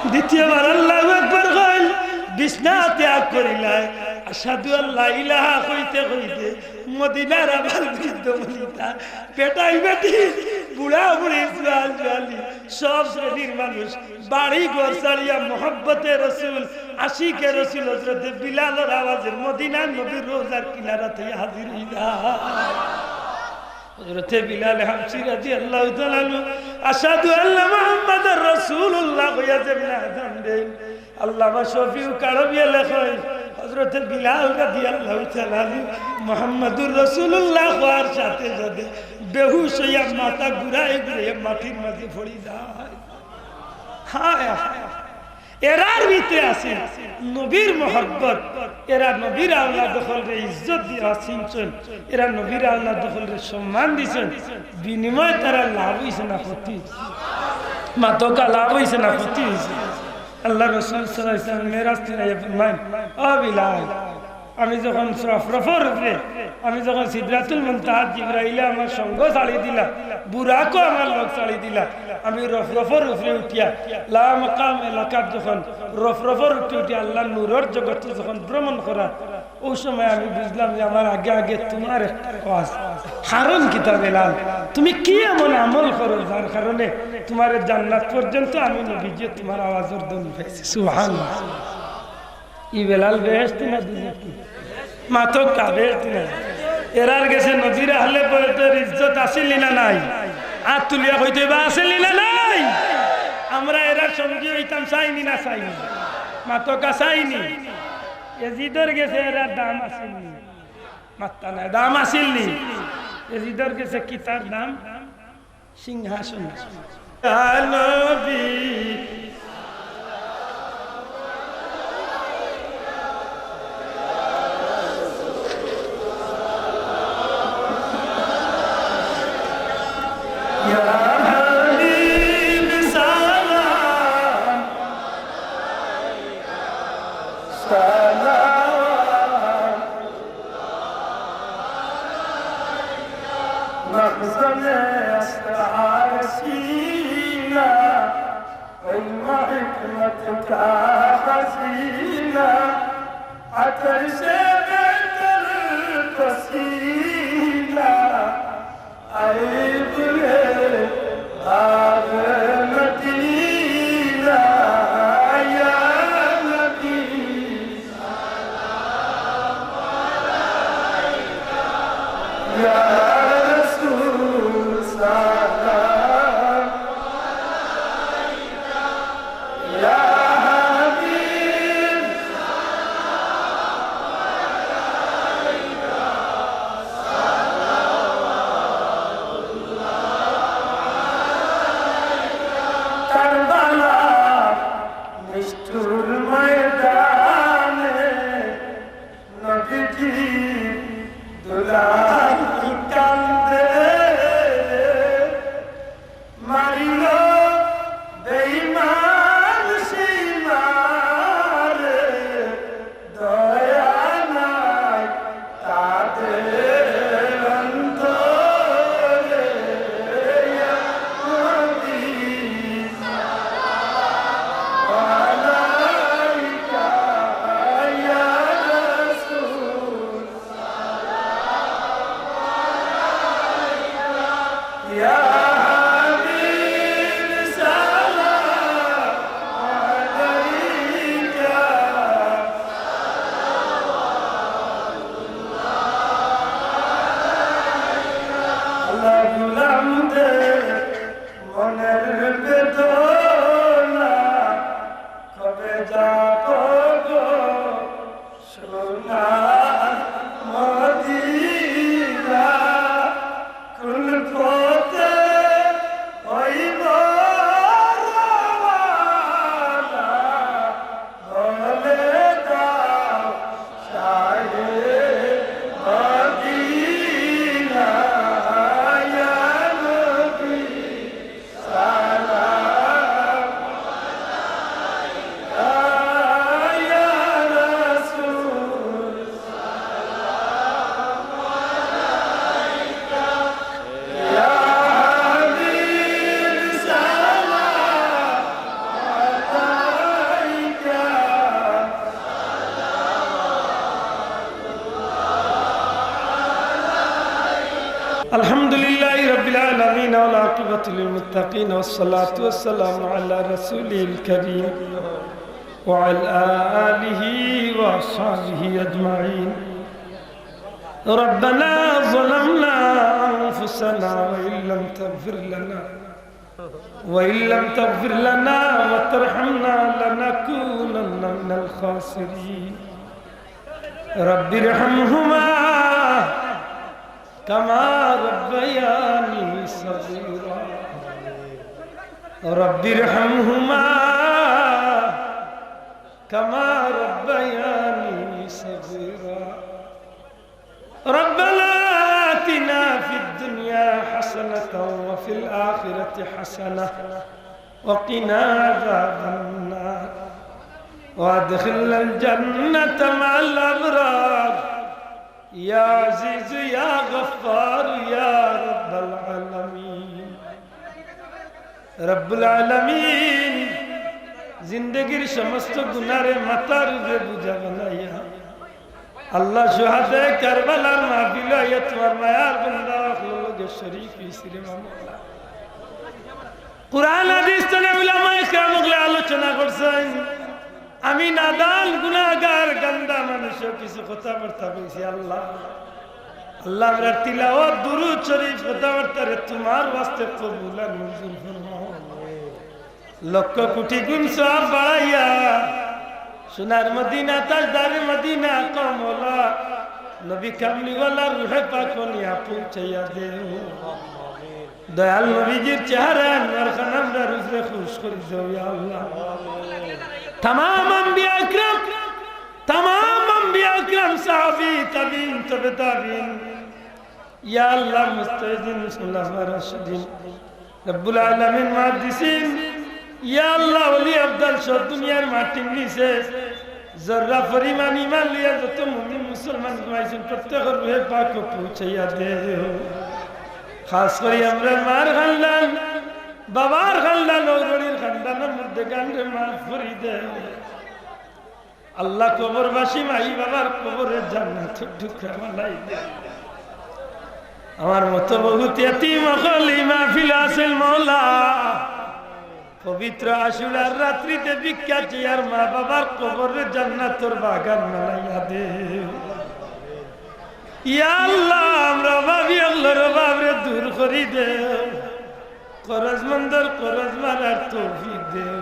দ্বিতীয়বার আল্লাহু আকবার কইল, বিছনা ত্যাগ করিলায়। আশহাদু আল্লা ইলাহা কইতে কইতে মদিনার আবাল বৃদ্ধ বনিতা, বেটাইন বেটিন, বুড়া বুড়ি, জোয়ান জোয়ানি, সব শ্রেণীর মানুষ বাড়ি ঘর ছাড়িয়া মহব্বতে রসুল, আশিকে রসুল হযরতে বিলালর আওয়াজে মদিনার নবীর রওজার কিনারাত হাজির অইলা। হযরতে বিলাল হাবশী রাদিয়াল্লাহু তাআলা আনহু, "আশহাদু আন্না মুহাম্মাদার রাসূলুল্লাহ" কইয়া যেমনে আজান দেইন, আল্লামা শফিউ কারমিয়ে লেখইন, হযরতে বিলাল রাদিয়াল্লাহু তাআলা আনহু মুহাম্মাদুর রাসূলুল্লাহ কওয়ার সাথে সাথে বেহুশ অইয়া মাথা ঘুরাই ঘুরাই মাটির মাঝে পড়ি যায়। হায় হায়। এরার ভিতরে আছে নবীর মহব্বত, এরা নবীর আওলাদ অকলরে ইজ্জত দিয়া চিনছইন, এরা নবীর আওলাদ অকলরে সম্মান দিছইন, বিনিময়ে তারার লাভ অইছে না ক্ষতি অইছে? মাতকা, লাভ অইছে না ক্ষতি অইছে? আল্লার রসুল সাল্লাল্লাহু আলাইহি ওয়াসাল্লাম মেরাজ থেকে আইয়া ফরমাইন, "ও বিলাল, আমি যখন রফরফর উপরে, আমি যখন সিদরাতুল মুনতাহাত জিবরাইলে আমার সঙ্গ ছাড়ি দিলা, বুরাকও আমার লগ ছাড়ি দিলা, আমি রফরফর উপরে উঠিয়া লা মাকাম এলাকাত যখন রফরফর উপরে উঠিয়া আল্লার নূরর জগতে যখন ভ্রমণ করা, অউ সময় আমি বুঝলাম যে আমার আগে আগে তুমার একটা আওয়াজ।" কারণ কিতা বিলাল? তুমি কি এমন আমল করো যার কারণে তুমার জান্নাত পর্যন্ত আমি নবীজিয়ে তুমার আওয়াজর ধ্বনি পাইছি? সুবহানাল্লাহ। ই বেলাল বেহেশতি না দুজখি? মাতকা, বেহেশতি না। এরার গেছে নবীর আহলে বয়তর ইজ্জত আছিল নি না নাই? আত তুলিয়া কইতে অইবা, আছিল নি না নাই? আমরা এরার সঙ্গী অইতাম চাইনি না চাইনি? মাতকা, চাইনি? এজিদর গেছে এরার দাম আছিল নি? মাত্তা নাই, দাম আছিল নি? এজিদর গেছে কিতার দাম? সিংহাসন। ইয়া নবী, ইয়া হাবিব সালাম, সালাম। مخزن اسرار سینا، علم و حکمت کا خزینہ، عطر سے بہتر پسینہ، اے گل باغ مدینہ، یا نبی، یا رسول سلام، یا حبیب کربلا، নিষ্ঠুর ময়দানে নবীজি দুলাল কান্দে। মারিল বেঈমান সেই মারে, দয়া নাই তাদের অন্তরে। ইয়া নবী, আলাইকা, ইয়া রাসূল, ইয়া হাবিব সালাম আলাইকা। আল্লাহ, গোলামদের মনের বেদনা কবে যাব গো সোনার মদিনা, কোন পথে হইব রওয়ানা, বলে দাও শাহে মদিনা, ইয়া নবী। الحمد لله رب العالمين، والعاقبة للمتقين، والصلاة والسلام على رسوله الكريم وعلى آله وأصحابه أجمعين. ربنا ظلمنا أنفسنا وإن لم تغفر لنا، وإن لم تغفر لنا وترحمنا لنكونن من الخاسرين. رب ارحمهما كما ربياني صغيرا. رب ارحمهما كما ربياني صغيرا. ربنا آتنا في الدنيا حسنة وفي الآخرة حسنة وقنا عذاب النار وأدخلنا الجنة مع الأبرار. يا عزيز يا غفار يا رب العالمين. রব্বুল আলামিন জিন্দেগির সমস্ত গুনারে মাথার উপরে বুঝা বানাইয়া আল্লাহ, শুহাদায়ে কারবালার মাহফিলো আইয়া তুমার মায়ার বান্দা অকলর লগে শরীক অইছি রে মাওলা। কুরআন হাদিস থনে উলামায়ে কেরাম অকলে আলোচনা করছইন। আমি নাদান গুনাহগার গান্দা মানুষও কিছু কথাবার্তা কইছি আল্লাহ। আল্লাহ, আমরার তিলাওয়াত, দুরূদ শরীফ, কথাবার্তারে তুমার ওয়াস্তে কবুল আর মঞ্জুর ফরমাও। লক্ষ কোটি গুণ সওয়াব বাড়াইয়া সোনার মদিনা, তাজদারে মদিনা, কমলা নবী কামলিওয়ালা রুহে পাক নিয়া পৌঁছাইয়া দেও। দয়াল নবীজির চেহারা আনোয়ার খান আমরার উপরে খুশ করি দেও, ইয়া আল্লাহ। তামাম আম্বিয়া একরাম, তামাম আম্বিয়া একরাম, সাহাবী, তাবিঈন, তবে তাবিঈন, ইয়া আল্লাহ, মুজতাহিদিন, খুলাফা রাশিদিন, রব্বুল আলামিন, মুহাদ্দিসিন, ইয়া আল্লাহ, ওলি আবদাল সহ দুনিয়ার মাটির নিচে জর্রা পরিমাণ ইমান লইয়া যত মুমিন মুসলমান ঘুমাইছইন, প্রত্যেকর রুহে পাক পৌঁছাইয়া দেও। খাস করি আমরার মার খান্দান, বাবার খান্দান, অউর বাড়ির খান্দানর মধ্যে গানরে মাফ করি দেও। আল্লাহ, কবরবাসী মাই বাবার কবরে জান্নাতর টুকরা বানাই দেও। আমার মতো বহুত এতিম অকল ই মাহফিল আছিল মওলা। পবিত্র আশুরার রাত্রিতে ভিক্ষা চেয়ার মা বাবার কবরে জান্নাতর বাগান বানাইয়া দেও। ইয়া আল্লাহ, আমরার অভাবী অকলর অভাবরে দূর করি দেও। করজমন্দর করজ মারার তৌফিক দেও।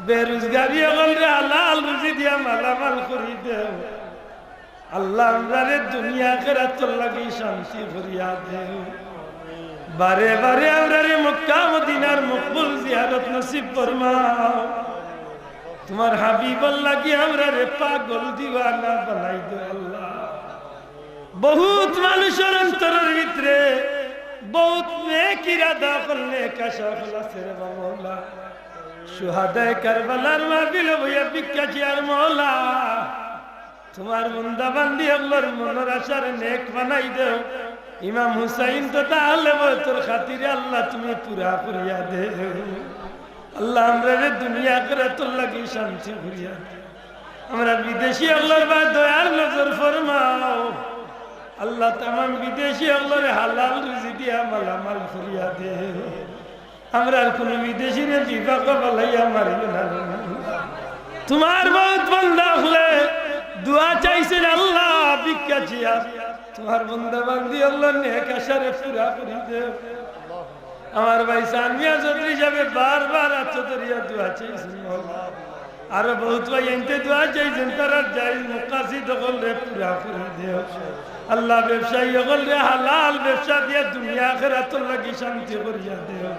বেরুজগারি অকলরে হালাল রুজি দিয়া মালামাল করি দেও। আল্লাহ, আমরারে দুনিয়া আখেরাতর লাগি শান্তি করিয়া দেও। বারে বারে আমরারে মক্কা মদিনার মকবুল জিয়ারত নসিব ফরমাও। তুমার হাবিবর লাগি আমরারে পাগল দিওয়ানা বানাই দেও আল্লাহ। বহুত মানুষর অন্তরর ভিতরে বহুত নেক ইরাদা অকল, নেক আশা অকল আছে রে বা মওলা। শুহাদায়ে কারবালার মাহফিলো বইয়া ভিক্ষা চেয়ার মওলা। তুমার বন্দা বান্দি অকলর মনর আশারে নেক বানাই দেও। ইমাম হুসাইন তথা আহলে বয়তর খাতিরে আল্লাহ তুমি পুরা করিয়া দেও। আল্লাহ, আমরারে দুনিয়া আখেরাতর লাগি শান্তি করিয়া দেও। আমরার বিদেশি অকলর বায় দয়ার নজর ফরমাও। আল্লাহ, তামাম বিদেশি অকলরে হালাল রুজি দিয়া মালামাল করিয়া দেও। আমরার কুনু বিদেশিরে বিপাকো ফালাইয়া মারিও না। তুমার বহুত বন্দা অকলে দোয়া চাইছইন আল্লাহ, ভিক্ষা চেয়ার। তুমার বন্দা বান্দি অকলর নেক আশারে পুরা করি দেও। আমার ভাই সান মিয়া চৌধুরী সাবে বারবার আতো ধরিয়া দোয়া চাইছইন। আরো বহুত ভাইয়াইন্তে দোয়া চাইছইন, তারার জায়েজ মাকাসিদ অকলরে পুরা করি দেও। আল্লাহ, ব্যবসায়ী অকলরে হালাল ব্যবসা দিয়া দুনিয়া আখেরাতর লাগি শান্তি করিয়া দেও।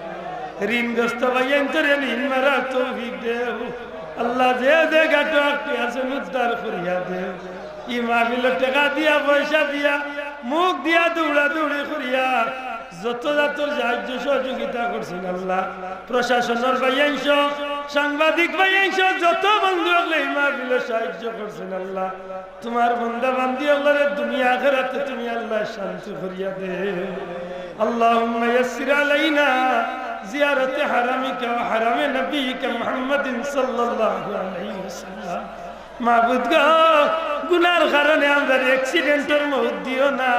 ঋণগ্রস্ত ভাইয়াইন্তরে ঋণ মারার তৌফিক দেও। আল্লাহ, যে যে ঘাটো আটকি আছইন উদ্ধার করিয়া দেও। ই মাহফিলো টেকা দিয়া, পয়সা দিয়া, মুখ দিয়া দৌড়াদৌড়ি করিয়া যত জাতর সাহায্য সহযোগিতা করছইন আল্লাহ, প্রশাসনর ভাইয়াইন সহ, সাংবাদিক ভাইয়াইন সহ যত বন্ধু অকলে ই মাহফিলো সাহায্য করছইন আল্লাহ, তুমার বন্দা বান্দি অকলরে দুনিয়া আখেরাতে তুমি আল্লাহ শান্তি করিয়া দেও। اللهم يسر علينا زيارة حرمك وحرم نبيك محمد صلى الله عليه وسلم. মাবুদ গো, গুনার কারণে আমরারে অ্যাক্সিডেন্টর মউত দিও না,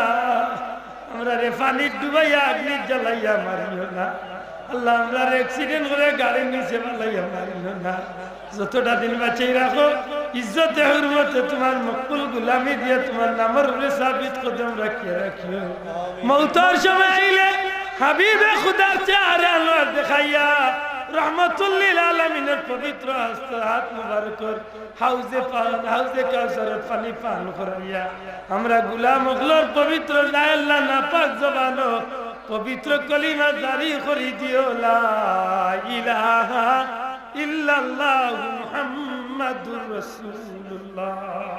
আমরারে পানিত ডুবাইয়া আগ্নিত জ্বালাইয়া মারিও না। আল্লাহ, আমরারে অ্যাক্সিডেন্ট করি গাড়ির নিচে ফালাইয়া মারিও না। যতটা দিন বাঁচাই রাখো, ইজ্জতে হুরমতে তুমার মকবুল গুলামি দিয়া তুমার নামর উপরে সাবিত কদম রাখিয়া রাখিও। মউতর সময় আইলে হাবিবে খুদার চেহারা আনোয়ার দেখাইয়া রহমতুল্লিল আলামিনের পবিত্র হস্ত হাত মুবারকর হাউজে পান, হাউজে কাউসারর পানি পান করাইয়া আমরা গুলাম অকলর পবিত্র লা ইলাহা ইল্লাল্লাহ নাপাক জবানো পবিত্র কলিমা জারি করি দিও, লা ইলাহা ইল্লাল্লাহু মুহাম্মাদুর রাসূলুল্লাহ।